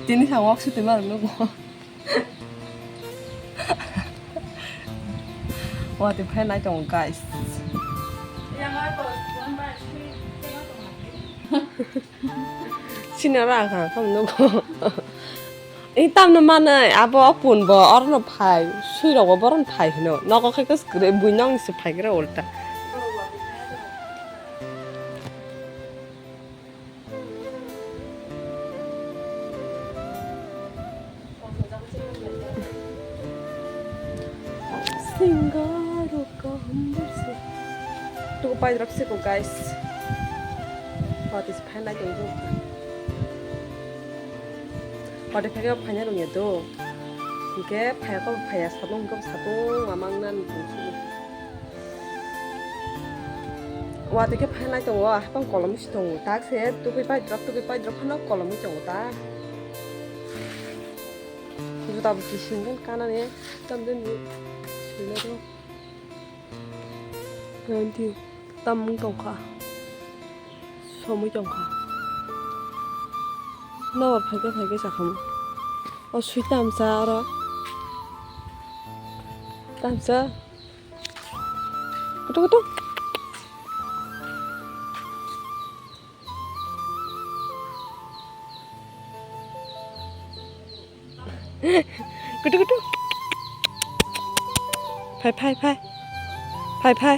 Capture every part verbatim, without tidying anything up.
Tini thang wak suti mar nugo. Watwi phai nai tongo, guys. Sini ora ang kha, kha nugo. Ih, tamno manai, abo o pun bo orono phai, sui rok bo boron phai hino. Nogo khai khe kwrwi, bui nong se phai khe ulta. Singa roka humbar se. Tuku pai drop se ko, guys. What is phainai tong tong kha. Pate phege phaina rung ya do. Hingke phaya ko phaya, sabung ko sabung, amang nan tong si. Watwi khe phainai tongo, hapang kolom si tongo. Tak se tukui pai drop, tukui pai drop phano kolomwi tongo ta. Juta bo kising kan kanani, tam den ni. Sui na do. Nanti tam mung tong kha. Somwi tong kha. Nawar phai khe phai khe sa kha mo. O sui tamsa oro. Tamsa. Kutu kutu. Kutu kutu. Phai phai phai. Phai phai.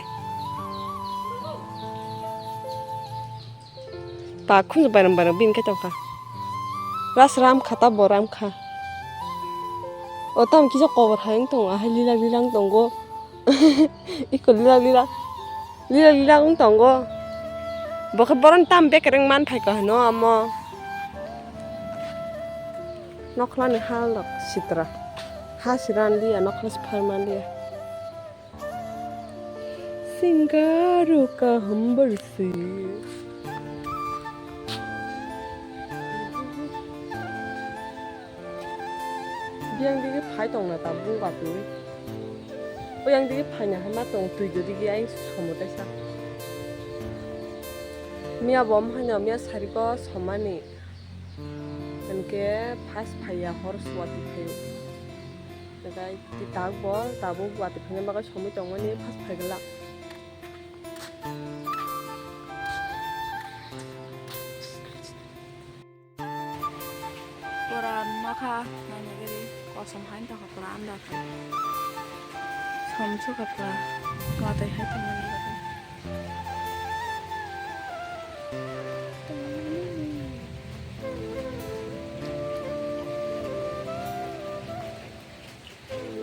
Pa khunju barang barang bini khe tongkha. Ras ram kha ta bo ram kha. O tam kisa kobor hai wng tongo, ahai lila lila wng tongo. Iko lila lila. Lila lila wng tongo. Bo khe boron tam bekereng man phai kha hino amo. Nokhlani hal rok sitra. Ha siran liya, nokhla si phar man liya. Singaro kaham barsi. Biyang digi phai tong na ta bung batwi. Oyang digi phai na hama tong twi do digi ai somo taisa. Miya bom haino miya sariko somani. Hinkhe phas phaiya hor suwati phaio. Tei tak bo tabuk watwi phaina bagwi somwi tongmani phas phaiglak. Pura nokha naina gari kosom hai tongkha pura andar. Som sukha pura watwi hai tongmani bagwi.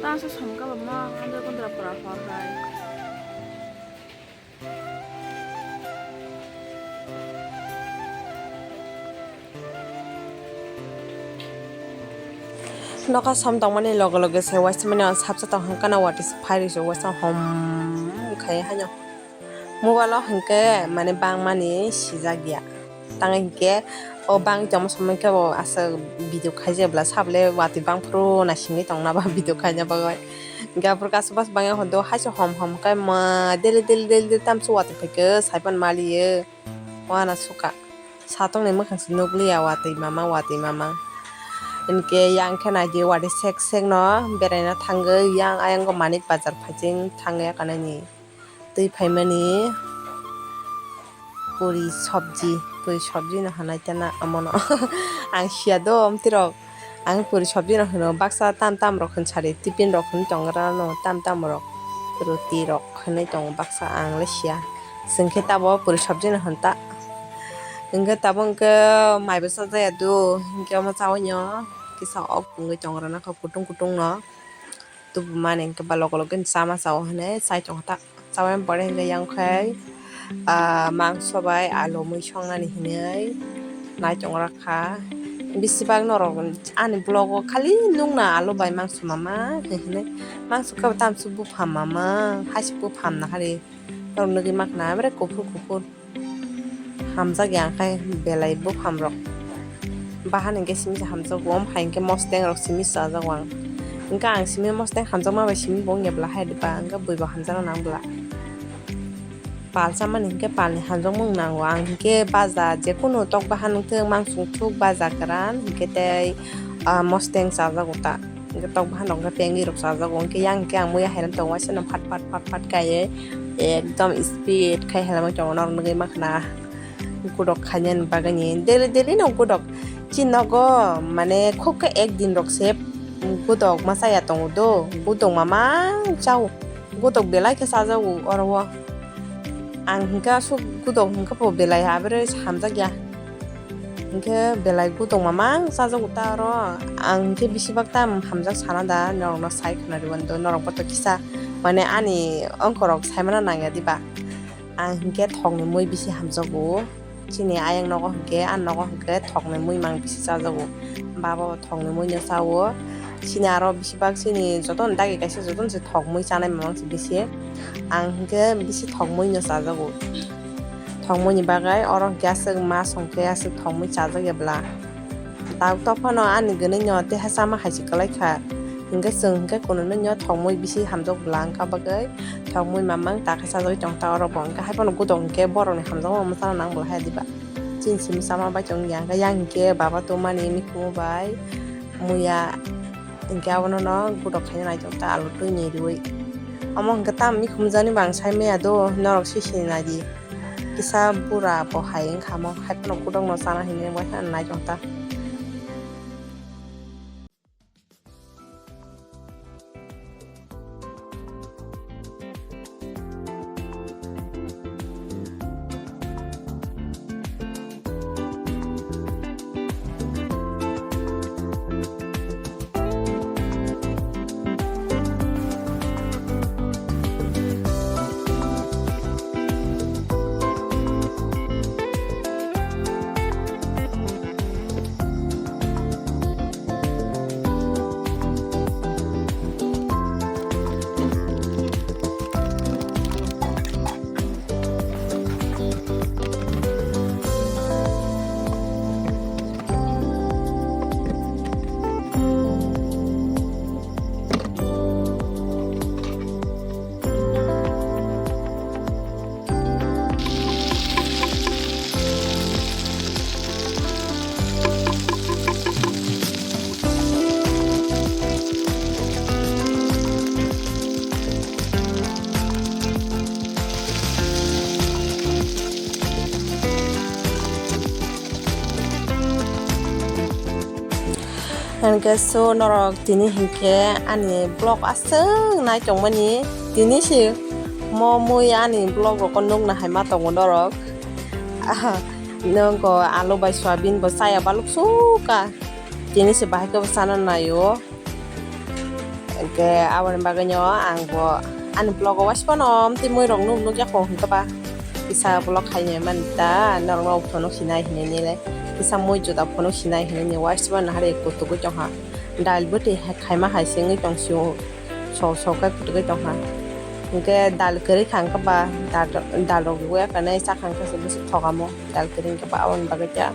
Tangsa somka bama andar kondra pura hor hai. Nokha som tongmani loge loge se waisa mani ang sapsa tong hwn kana watwi se phai rw se waisa hom khai haino. Mobile o hinkhe mane bangmani sijak ya. Tang hinkhe o bang tongma somoi khe bo aswk video khaijak bwla sabole watwi bangphuru naisingwi tongna ba video khaina bagwi. Hinkhe aphuru kasu bas bangya hodo haise hom hom khe ma deli deli deli deli tamsu watwi phaikhe saipan maliyo. Wana suka. Satokni mwkhang se nukliya watwi mama watwi mama. Hinkhe yang khe naidi watwi sek sek no beraina thangwi yang ayang o Manik Bazar phaising thangya kanaini. Twi phaimani puri sabji, puri sabji no hwnwi tana omono ang siya do omtwi rok. Ang puri sabji no hwno baksa tam tam rok hwn sari tiffin rok hwn tongra no tam tam rok roti rok hwnwi tongo baksa ang le siya. Chwng khe tabo puri sabji no hwn ta. Hwnkhe tabo hwnkhe mai bwsa jaya do hwnkhe omo chawi no kisa ok wngwi tongra nakha kutung kutung no. Tubumani hwnkhe ba logo logo chama chao hinwi chai tongkha ta. Chabai pore hwnkhe yang khe, ah, mangso bai alu mui songnani hinwi nai tongrakha. Bisi bak norok ani vlog o khali nukna alu bai mangso mama hinwi. Mangso khe tamsu buphang mama, haise buphang nahari. Norok nugwi mankha na, bere kuphur kuphur. Hamjak ya khai belai buphang rok. Bahan hwnkhe simi se hamjago, omo hai hwnkhe mosteng rok simi chajago ang. Hwnkhe ang simi mosteng hamjakma bai simi bo wngya bwla hai diba, hwnkhe bui bo hamjakna nang bwla. Pal chamani hinkhe palni hamjakmung nango. Ang hinkhe baja jekunu tok bahan wngthung, mangsung thuk, baja kwran hinkhe tei, ah, mosteng chajago ta. Hinkhe tok bahan rok hinkhe pengwi rok chajago. Hinkhe yang hinkhe ang muya hailam tongo, waisa no phat phat phat phat kaiwi ekdom speed khai hailamwi tongo, norok nugwi mankha na. Gudok khainani bagwi ni daily daily no gudok. Chini nogo mane khuk khe ek din rok se gudok ma chaya tongo do, gudok mamang chao. Gudok belai khe chajago oro o. Ang hinkhe aswk gudok hinkhe bo belai aberwi hamjakya. Hinkhe belai gudok mamang chajago ta oro. Ang hinkhe besibak ta hamjak sana da, norokno sai khwnariwi do, norokbo to kisa mane ani ongkhorok saimano nangya diba. Ang hinkhe thokni mui bisi hamjago. Chini ayang nogo hinkhe, ani nogo hinkhe thokni mui mang bisi chajago. Baba bo thokni mui no chao. Chini aro besibak chini jotono dagi kaisa jotono se thok mui chanai mamang se bisi. Ang hinkhe bisi thok mui no chajago. Thok mui ni bagwi oro hinkhe aswk ma songkhe aswk thok mui chajakya bwla. Tabuk to phano ani gwnwi no teha chama hai se kwlai kha. Hinkhe chwng hinkhe kunui no thok mui bisi hamjak bwla wngkha bagwi. Thok mui mamang ta khe chajagwi tong ta oro bo hinkhe hai phano gudok hinkhe borok ni hamjakma mwchana nang bwla hai diba. Chini simi chama bai tong ya hinkhe yang hinkhe baba tongmani mikhumu bai muya hinkhe abono no gudok khaina nai tong ta alu twi ni riwi. Omo hinkhe tam mikhum jani bang sai maya do norok sisini nai di. Kisa bura bo hai wngkha mo, hai phano gudokno chana hinwi waisa nai tong ta. Hinkhe so norok tini hinkhe ani vlog aswk nai tongmani, tini se mo mui ani vlog rokno nukna hai ma tongo norok. Aha, nokgo alu bai soyabin bo chaya baluk sukha, tini se bahai khe bo chana naio. Hinkhe aboni bagwino ang bo ani vlog o waisa phano tei mui rok nuk nuk ya kho hinkhe ba kisa vlog khainai mani ta norok no phunuk sinai hinwi nile kisa mui juda phunuk sinai hinwi ni waisa phano hari kutugwi tongkha dal bwtwi khaima hai se wngwi tong sio so so khe kutugwi tongkha hinkhe dal kwrwi kha hinkhe ba dal rok ya khe nai chakha hinkhe se bwswk thokamo dal kwrwi hinkhe ba aboni bagwi ta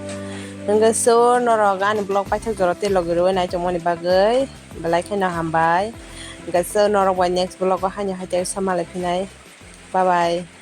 hinkhe so norok ani vlog paithak jora tei logi rwui nai tongmani bagwi. Belai kheno hambai. Hingke so norok bai next vlog o haino hai tei samalai phinai. Bye bye.